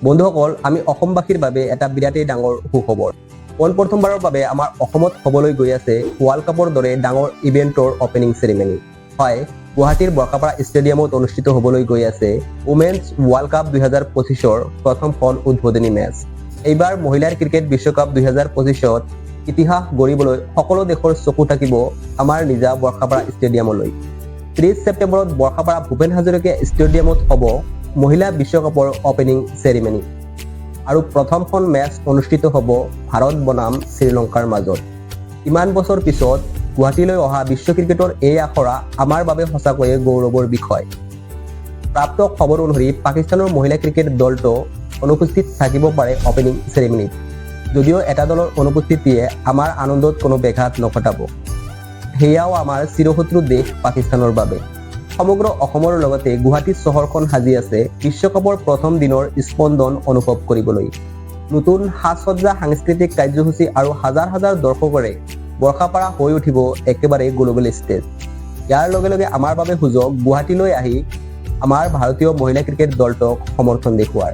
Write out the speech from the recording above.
বন্ধুসকল, আমি অসমবাসীৰ বাবে এটা বিৰাটেই ডাঙৰ সুখবৰ। পোনপ্ৰথমবাৰৰ বাবে আমাৰ অসমত হ'বলৈ গৈ আছে ৱৰ্ল্ড কাপৰ দৰে ডাঙৰ ইভেণ্টৰ অপেনিং চেৰিমনি। হয়, গুৱাহাটীৰ বৰ্ষাপাৰা ষ্টেডিয়ামত অনুষ্ঠিত হ'বলৈ গৈ আছে উমেন্স ৱৰ্ল্ড কাপ 2025ৰ প্ৰথমখন উদ্বোধনী মেচ। এইবাৰ মহিলাৰ ক্ৰিকেট বিশ্বকাপ 2025ত ইতিহাস গঢ়িবলৈ সকলো দেশৰ চকু থাকিব আমাৰ নিজা বৰ্ষাপাৰা ষ্টেডিয়ামলৈ। 30 ছেপ্টেম্বৰত বৰ্ষাপাৰা ভূপেন হাজৰিকা ষ্টেডিয়ামত হ'ব মহিলা বিশ্বকাপৰ অপেনিং চেৰিমনি আৰু প্ৰথমখন মেচ অনুষ্ঠিত হ'ব ভাৰত বনাম শ্ৰীলংকাৰ মাজত। ইমান বছৰ পিছত গুৱাহাটীলৈ অহা বিশ্ব ক্ৰিকেটৰ এই আখৰা আমাৰ বাবে সঁচাকৈয়ে গৌৰৱৰ বিষয়। প্ৰাপ্ত খবৰ অনুসৰি পাকিস্তানৰ মহিলা ক্ৰিকেট দলটো অনুপস্থিত থাকিব পাৰে অপেনিং চেৰিমনিত। যদিও এটা দলৰ অনুপস্থিতিয়ে আমাৰ আনন্দত কোনো ব্যাঘাত নঘটাব, সেয়াও আমাৰ চিৰশত্ৰু দেশ পাকিস্তানৰ বাবে। সমগ্ৰ অসমৰ লগতে গুৱাহাটী চহৰখন সাজি আছে বিশ্বকাপৰ প্ৰথম দিনৰ স্পন্দন অনুভৱ কৰিবলৈ। নতুন সাজসজ্জা, সাংস্কৃতিক কাৰ্যসূচী আৰু হাজাৰ হাজাৰ দৰ্শকৰে বৰ্ষাপাৰা হৈ উঠিব একেবাৰে গ্ল'বেল ষ্টেজ। ইয়াৰ লগে লগে আমাৰ বাবে সুযোগ গুৱাহাটীলৈ আহি আমাৰ ভাৰতীয় মহিলা ক্ৰিকেট দলটোক সমৰ্থন দেখুওৱাৰ।